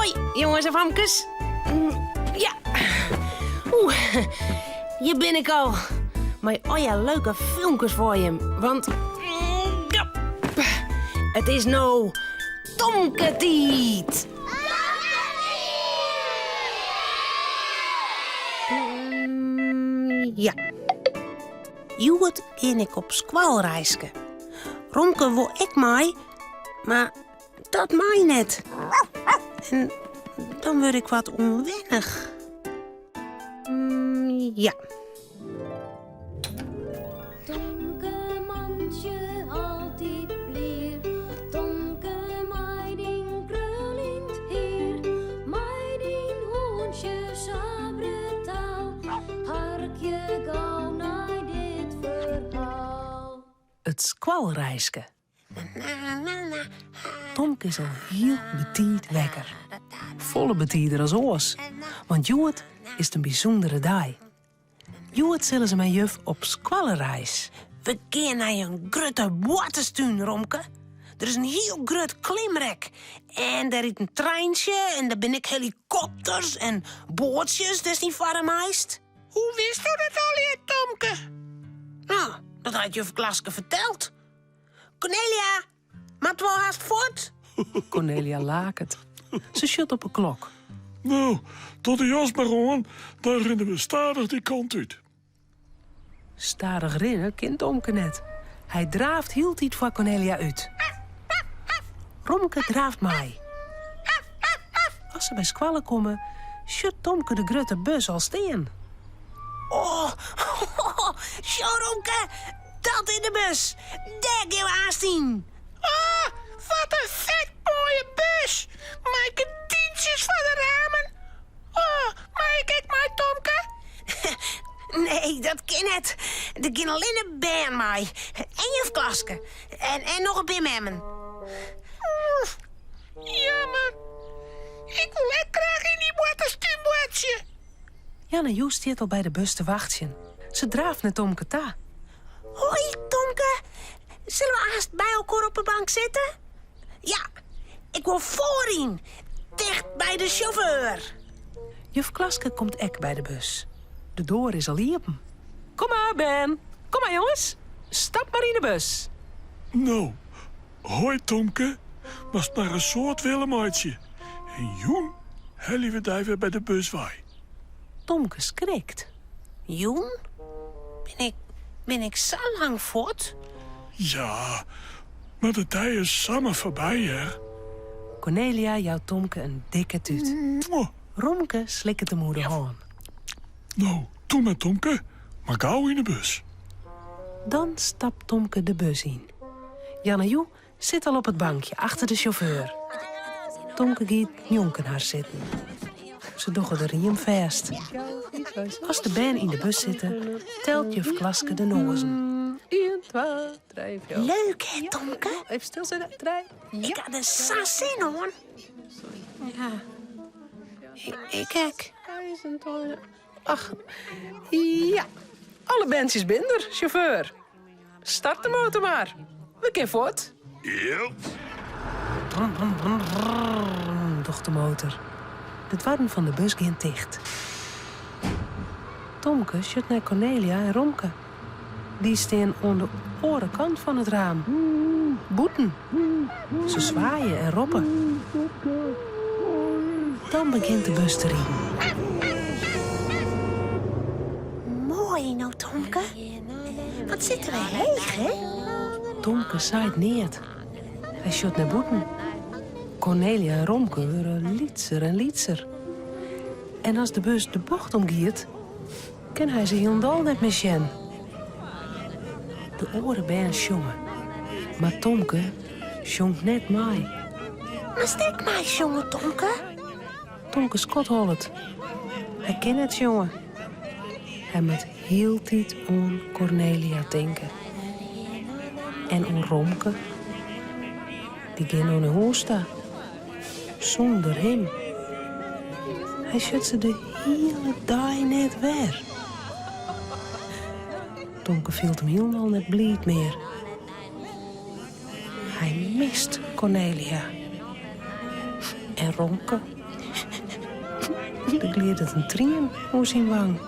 Hoi, jonges en famkes. Ja. Oeh, hjir bin ik al. Mei allegear leuke filmkes foar jim. Want ja, it is no Tomketiid. Ja. Hjoed gean ik op skoalreiske. Romke wol ek mei, mar dat mei net. En dan wurd ik wat ûnwennich. Mm, ja. Tomke mantsje altyd blier, Tomke mei dyn kruljend hier, mei dyn hûntsje sa brutaal, harkje gau nei dit ferhaal. It skoalreiske. Tomke is al hiel betiid wekker. Folle betider as oars, want hjoed is it in bysûndere dei. Hjoed sille se mei juf op skoallereis. We gean nei in grutte boarterstún, Romke. Der is in hiel grut klimrek en der rydt in treintsje en der binne ek helikopters en boatsjes dêr'tst yn farre meist. Hoe witsto dat allegear, Tomke? No, dat hat juf Klaske ferteld. Cornelia, moatte we al hast fuort? Cornelia laket. Se sjocht op 'e klok. No, doch de jas mar oan, dan rinne we stadich dy kant út. Stadich rinne kin Tomke net. Hy draaft hieltyd foar Cornelia út. Romke draaft mei. As se by skoalle komme, sjocht Tomke de grutte bus al stean. Oh, sjoch Romke, Dat is de bus! Dêr gean we aanst yn! Oh, wat in fet moaie bus! Mei gerdyntsjes foar de ramen. Oh, mei ik ek mei, Tomke? Nee, dat kin net. Der gean allinne bern mei. En juf Klaske. En, en noch in pear memmen. Oef, jammer. Ik wol ek graach yn dy boarterstún boartsje. Janne Joe stiet al by de bus te wachtsjen. Se draaft nei Tomke ta. Hoi, Tomke. Sille we aanst by elkoar op 'e bank sitte? Ja, ik wol foaryn, ticht by de sjauffeur. Juf Klaske komt ek by de bus. De doar is al iepen. Kom mar, bern. Kom mar, jonges. Stap mar yn 'e bus. No, hoi Tomke. Moatst mar in soad wille meitsje. En jûn helje we dy wer by de bus wei. Tomke skrikt. Jûn? Bin ik, bin ik sa lang fuort? Ja, mar de dei is samar foarby, hear. Cornelia jout Tomke in dikke tút. Romke slikket him oer de hân. No, toe mar Tomke, mar gau yn de bus. Dan stapt Tomke de bus yn. Janne Joe Sit al op it bankje achter de sjauffeur. Tomke giet njonken har sitten. Se dogge de riem fêst. As de bern yn de bus sitte, telt juf Klaske de noazen. Leuk hè, Tomke? Ik ha der sa'n sin oan. Ja, ik ek. Ach, ja. Alle berntsjes binne der, sjauffeur. Start de motor mar. We kinne fuort. Yep. Brum, brum, brum, brum, docht de motor. De doarren fan de bus gean ticht. Tomke sjocht nei Cornelia en Romke. Dy stean oan de oare kant fan it raam, bûten. Se swaaie en roppe. Dan begjint de bus te riden. Moai no, Tomke. Wat sitte we heech, hè? Tomke seit neat. Hy sjocht nei bûten. Cornelia en Romke wurde lytser en lytser. En as de bus de bocht omgiet, kin hy se hielendal net mear sjen. De oare bern sjonge, mar Tomke sjongt net mei. Moatst ek meisjonge, Tomke? Tomke skodhollet. Hy kin net sjonge. Hy moat hieltyd oan Cornelia tinke. En oan Romke. Dy gean no nei hûs ta. Sûnder him. Hy sjocht se de hiele dei net wer. Tomke fielt him hielendal net bliid mear. Hy mist Cornelia. En Romke. Der glidet in trien oer syn wang.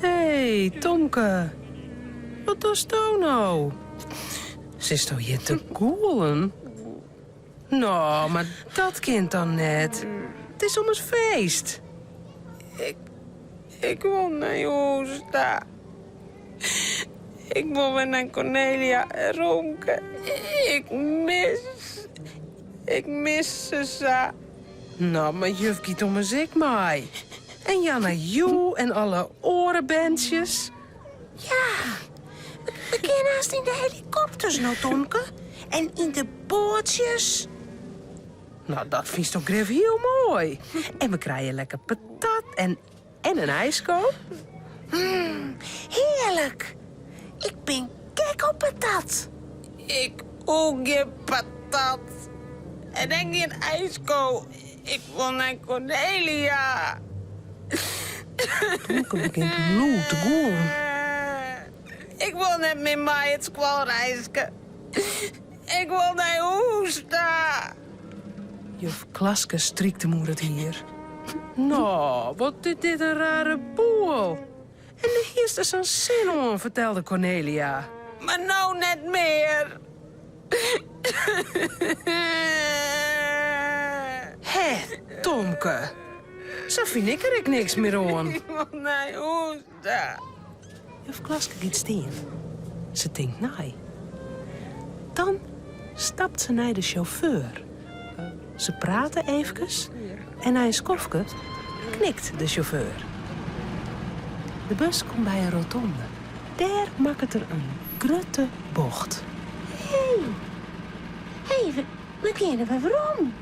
Hé, Tomke. Wat dochsto no? Sitsto hjir te gûlen? No, mar dat kin dan net. It is ommers feest. Ik, ik wol nei hûs ta. Ik wol wer nei Cornelia en Romke. Ik mis, ik mis se sa. No, mar juf giet ommers ek mei. En Janna Joe en alle oare berntsjes. Ja, we kinne hast yn de helikopters no, Tomke. En yn de boatsjes. No, dat fynsto grif hiel moai. En we krije lekker patat en, en in ijsko. Hearlik. Ik bin gek op patat. Ik hoech gjin patat. En ek gjin ijsko. Ik wol nei Cornelia. Tomke begjint lûd te gûlen. Ik wol net mear mei it skoalreiske. Ik wol nei hûs ta. Juf Klaske strykt him oer it hier. No, wat is dit in rare boel. En dêr hiest der sa'n sin oan, fertelde Cornelia. Mar no net mear. Hè, Tomke. Sa fyn ik der ek niks mear oan. Ik wol nei hûs ta. Juf Klaske giet stean. Se tinkt nei. Dan stapt se nei de sjauffeur. Se prate eefkes en nei in skoftke knikt de sjauffeur. De bus komt by in rotonde. Dêr makket er in grutte bocht. Hé, hé, we geane wer werom.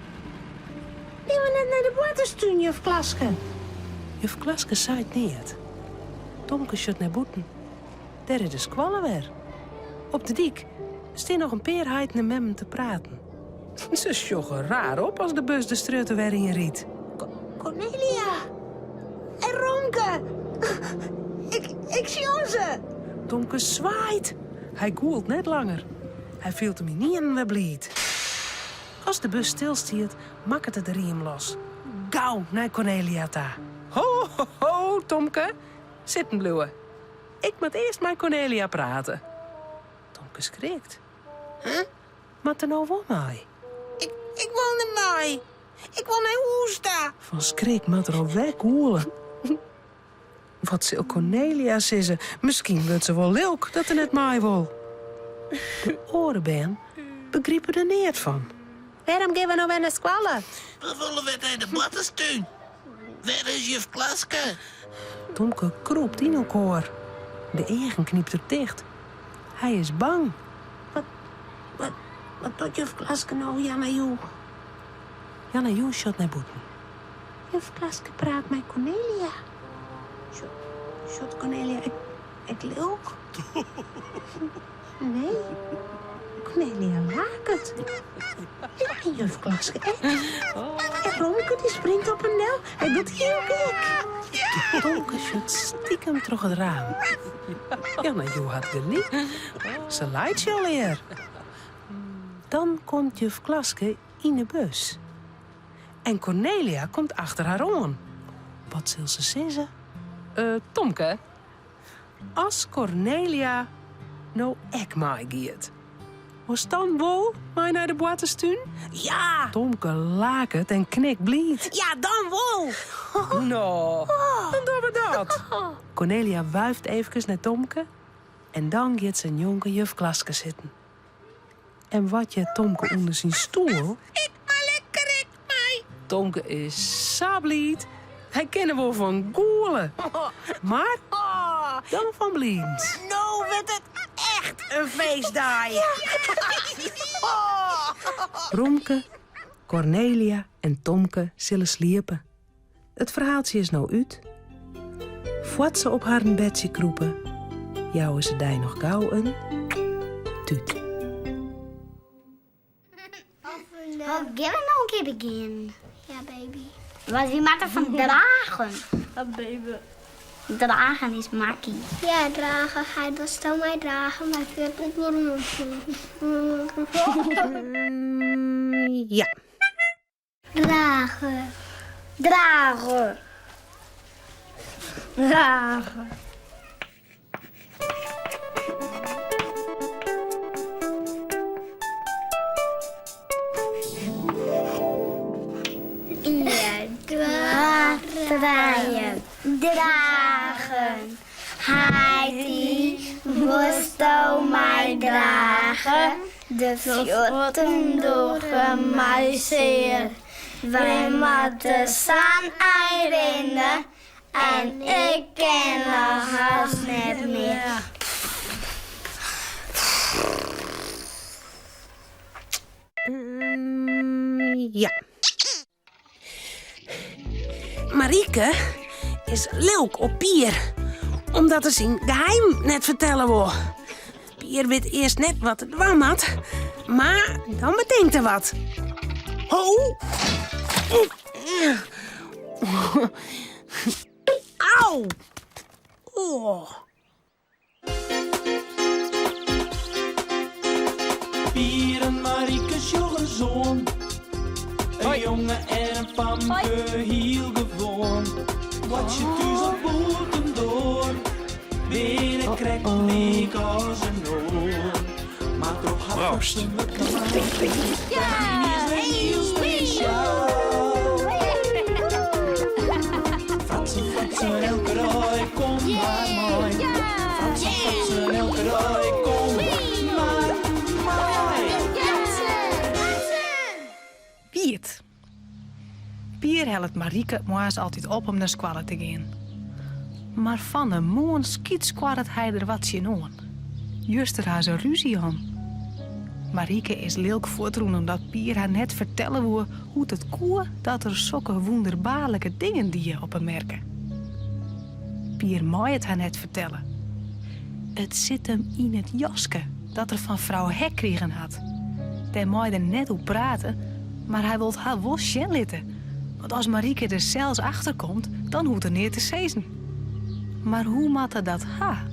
Gean we net nei de boarterstún, juf Klaske? Juf Klaske seit neat. Tomke sjocht nei bûten. Dêr is de skoalle wer. Op de dyk stean noch in pear heiten en memmen te praten. Se sjogge raar op as de bus de strjitte wer yn rydt. Cornelia en Romke. Ik, ik sjoch se. Tomke swaait. Hy gûlt net langer. Hy fielt him ynienen wer bliid. As de bus stilstiet, makket er de riem los. Gau nei Cornelia ta. Ho, ho, ho, Tomke. Sitten bliuwe. Ik moat earst mei Cornelia prate. Tomke skrikt. Huh? Moat er no wol mei? Ik, ik wol net mei. Ik wol nei hûs ta. Fan skrik moat er alwer gûle. Wat sil Cornelia sizze? Miskien wurdt se wol lilk dat er net mei wol. De oare bern begripe der neat fan. Wêrom gean we no wer nei skoalle? We wolle wer nei de boarterstún. Wêr is juf Klaske? Tomke krûpt yn elkoar. De eagen knypt er ticht. Hy is bang. Wat, wat, wat docht juf Klaske no, Janna Joe? Janna Joe sjocht nei bûten. Juf Klaske praat mei Cornelia. Sjocht Cornelia ek, ek lilk? Nee, Cornelia laket. En juf Klaske ek. En Romke dy springt op him del. Hy docht hiel gek. Tomke sjocht stikem troch it raam. Janna Joe hat gelyk. Se laitsje allegear. Dan komt juf Klaske yn 'e bus. En Cornelia komt achter har oan. Wat sil se sizze? Tomke, as Cornelia no ek meigiet, wolst dan wol mei nei de boarterstún? Ja! Tomke laket en knikt bliid. Ja, dan wol! No, dan dogge we dat. Cornelia wuift eefkes nei Tomke en dan giet se njonken juf Klaske sitten. En wat heart Tomke ûnder syn stoel? Ik mei lekker ek mei. Tomke is sa bliid. Hy kin der wol fan gûle. Mar dan fan blidens. No wurdt it echt in feestdei. Romke, Cornelia en Tomke sille sliepe. It ferhaaltsje is no út. Foar't se op harren bedsje krûpe, jouwe se dy noch gau in tút. Oh, gean we no in kear begjinnen? Ja, baby. Want wy moatte fan dragen. Ja, baby. Dragen is makkie. Ja, dragen. Hy dochsto mei dragen, mar ik wit net wêrom. Ja. Drage. Drage. Drage. Ien, twa, trije. Dragen. Heity, wolsto my drage? De fuotten dogge my sear. Wy moatte sa'n ein rinne en ik kin noch hast net mear. Ja. Marieke is lilk op Pier, omdat er syn geheim net fertelle wol. Pier wit earst net wat er dwaan moat, mar dan betinkt er wat. Ho! Au! Oh. Pier en Marieke sjogge soan. In jonge en in famke, hiel gewoan. Boartsje thús of bûtendoar, binne krekt lyk as in oar. Mar troch har Proost. wurdt is hiel spesjaal. Fratsen, fratsen, elke dei, kom mar mei. Fratsen, fratsen, elke dei, kom mar mei. Piet. Pier hellet Marieke moarns altyd op om nei skoalle te gean. Mar fan 'e moarn skytskoarret hy der wat tsjinoan. Juster ha se rúzje hân. Marieke is lilk fuortrûn omdat Pier har net fertelle woe hoe't it koe dat er sokke wûnderbaarlike dingen die op 'e merke. Pier mei it har net fertelle. It sit him yn it jaske dat er fan frou Hek krigen hat. Dêr mei er net oer prate, mar hy wol it har wol sjen litte, want as Marieke der sels achter komt, dan hoecht er neat te sizzen. Mar hoe moat er dat ha?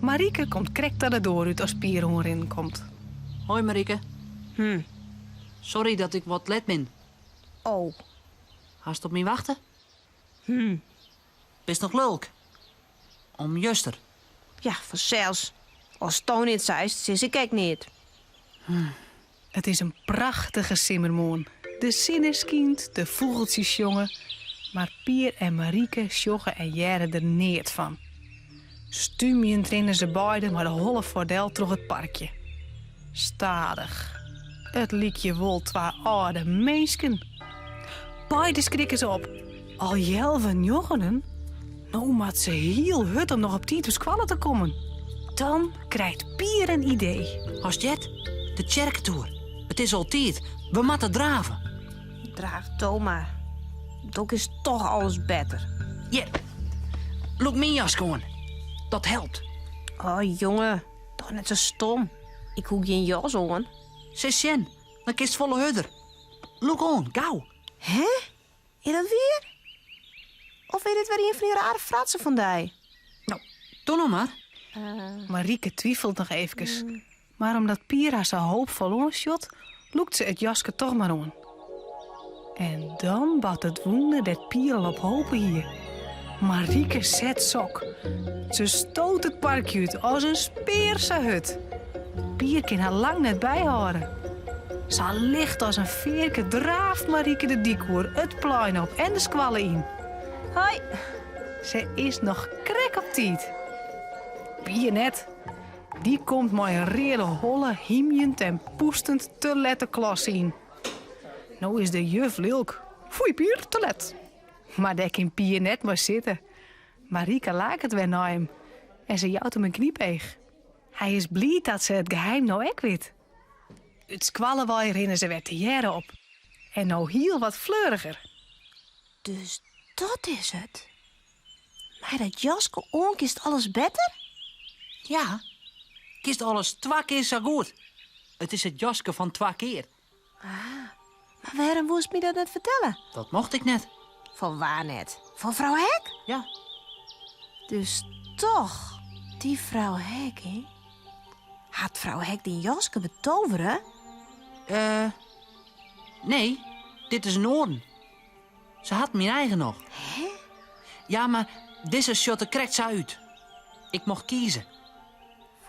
Marieke komt krekt ta de doar út as Pier oanrinnen komt. Hoi Marieke. Hm. Sorry dat ik wat let bin. Oh. Hast op my wachte? Hm. Bist noch lulk? Om juster. Ja, fansels. Asto neat seist, sis ik ek neat. Hm. It is in prachtige simmermoarn. De sinne skynt, de fûgeltsjes sjonge, mar Pier en Marieke sjogge en hearre der neat fan. Stúmjend rinne se beide mei de holle foardel troch it parkje. Stadich. It lykje wol twa âlde minsken. Beide skrikke se op. Al healwei njoggenen? No moat se hiel hurd om noch op tiid op skoalle te kommen. Dan krijt Pier in idee. Hast heard? De tsjerketoer. It is al tiid. We moatte drave. Draaf do mar. Do kinst toch alles better. Hjir. Lûk myn jaske oan. Dat helpt. Oh jonge, doch net sa stom. Ik hoech gjin jas oan. Sis sjen, dan kinst folle hurder. Lûk oan, gau. Hè? Is dat wier? Of is dit wer ien fan dy rare fratsen fan dy? No, doe no mar. Marieke twifelt noch eefkes, mar omdat Pier har sa hoopfol oansjocht, lûkt se it jaske toch mar oan. En dan bart it wûnder dêr't Pier al op hope hie. Marieke set sok. Se stoot it parkje út as in spear sa hurd. Pier kin har lang net byhâlde. Sa licht as in fearke draaft Marieke de dyk oer, it plein op en de skoalle yn. Hoi! Se is noch krekt op tiid. Pier net. Dy komt mei in reade holle hymjend en pûstend te let de klasse yn. No is de juf lilk. Foei Pier, te let. Mar dêr kin Pier net mei sitte. Marieke laket wer nei him en se jout him in knypeach. Hy is bliid dat se it geheim no ek wit. Ut skoalle wei rinne se wer tegearre op. En no hiel wat fleuriger. Dus dat is it. Mei dat jaske oan kinst alles better? Ja, kinst alles twa kear sa goed. It is it jaske fan twa kear. Ah, mar wêrom woest my dat net fertelle? Dat mocht ik net. Fan wa net? Fan frou Hek? Ja. Dus toch, dy frou Hek, hè? Hat frou Hek dyn jaske betovere? Eh, nee. Dit is in oaren. Se hat myn eigen noch. Hè? Ja, mar dizze sjocht der krekt sa út. Ik mocht kieze.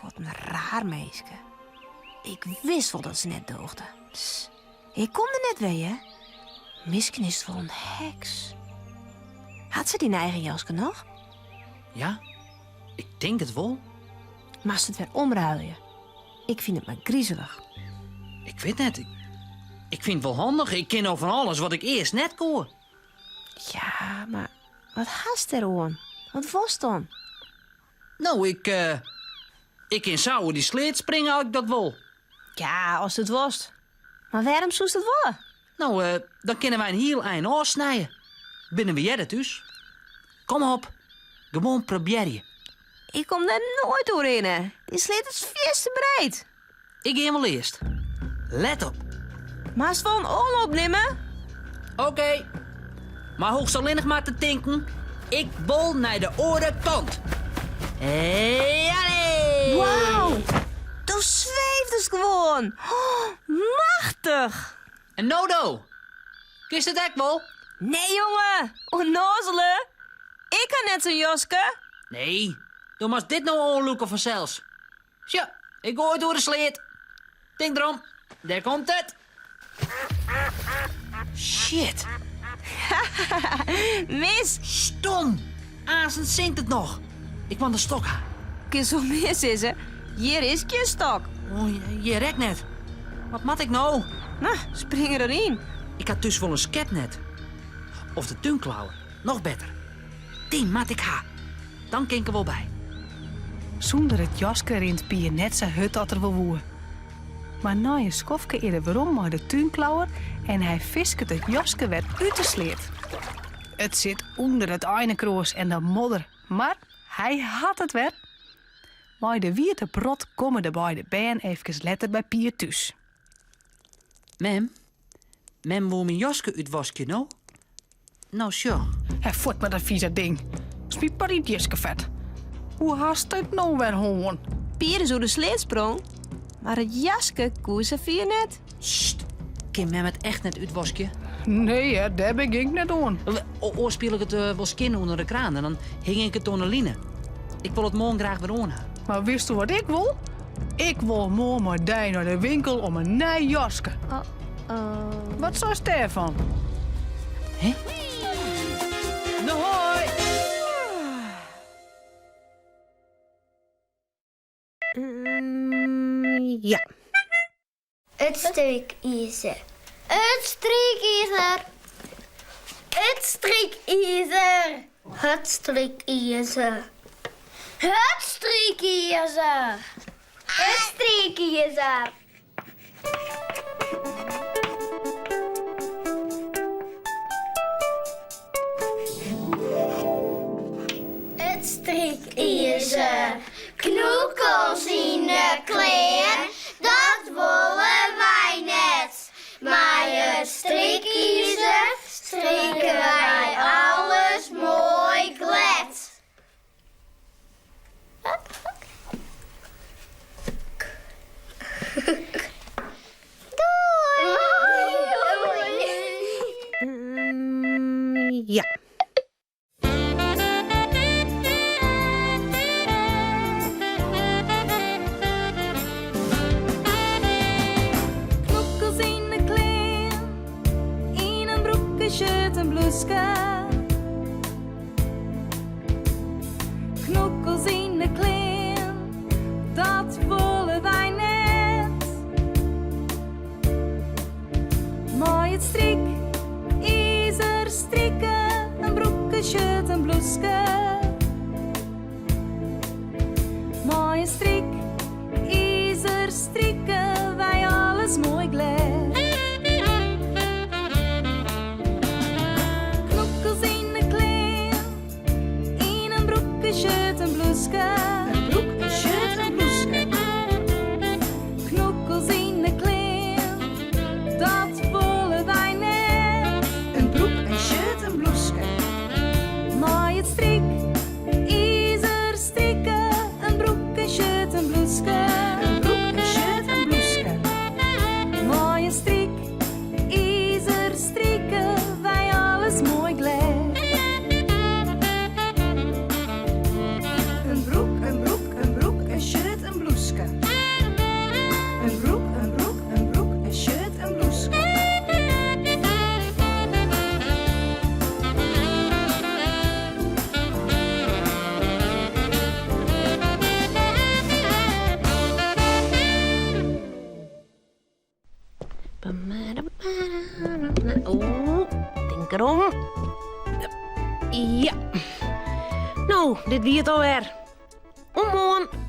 Wat in raar minske. Ik wist wol dat se net doogde. Ik kom der net wer, hè? Miskien is it wol in heks. Hat se dyn eigen jaske noch? Ja, ik tink it wol. Moatst it wer omruilje. Ik fyn it mar grizelich. Ik wit net. Ik fyn it wol handich. Ik kin no fan alles wat ik earst net koe. Ja, mar wat hast der oan? Wat wolst dan? No, ik, ik kin sa oer dy sleat springe as ik dat wol. Ja, ast it wolst. Mar wêrom soest dat wolle? No, dan kinne wy in hiel ein ôfsnije. Binne we earder thús. Kom op, gewoan probearje. Ik kom der noait oerhinne. Dy sleat is fierste breed. Ik gean wol earst. Let op. Moatst wol in oanloop nimme? Oké. Mar hoechst allinnich mar te tinken, ik wol nei de oare kant. Allee! Wauw, do sweefdest gewoan. Oh, machtich! En no do? Kinst it ek wol? Nee jonge, ûnnoazele. Ik ha net sa'n jaske. Nee, do moatst dit no oanlûke fansels. Sjoch, ik goai it oer de sleat. Tink derom, dêr komt it. Shit. Mis! Stom! Aansen sinkt it noch. Ik moat in stok ha. Kinst wol mear sizze, hjir is gjin stok. Oh, hjir ek net. Wat moat ik no? No, spring deryn. Ik ha thús wol in skep net. Of de túnklauwer, noch better. Dy moat ik ha. Dan kin ik der wol by. Sûnder it jaske rint Pier net sa hurd at er wol woe. Mar nei in skoftke is er werom mei de túnklauwer en hy fisket it jaske wer út de sleat. It sit ûnder it einekroas en de modder, mar hy hat it wer. Mei de wiete prot komme de beide bern efkes letter by Pier thús. Mem, mem woe myn jaske útwaskje, no? No sjoch. Hè, fuort mei dat fize ding. Smyt mar yn it jiskefet. Hoe hast dit no wer hân? Pier is oer de sleat sprong, mar it jaske koe safier net. Sst, kin mem it echt net útwaskje? Nee hear, dêr bin ik net oan. Oars spiel ik it wol skjin ûnder de kraan en dan hing ik it oan de line. Ik wol it moarn graach wer oan ha. Mar witsto wat ik wol? Ik wol moarn mei dy nei de winkel om in nij jaske. Wat seist dêrfan? Hè? No hoi! Ja. It strykizer. It strykizer. It strykizer. Het strykizer. Het strykizer. It strykizer. It strykizer. Knoekels yn 'e klean, dat wolle wy net. Mei it strykizer strike wy alles moai glêd. Doei! Ja. Knokkels yn de klean, yn in broek, in shirt, in blûske. Knokkels yn de klean, dat wolle wy net. Mei it strykizer strike, in broek, in shirt, in blûske. Mei in strykizer strike wy alles moai glêd. Knokkels yn de klean, yn in broek, in shirt, in blûske. In broek, in shirt, in blûske. Knokkels yn de klean, dat wolle wy net. In broek, in shirt, in blûske. Mei it strykizer strike, in broek, in shirt, in. Oeh, tink derom. Ja. No, dit wie it alwer. Oant moarn.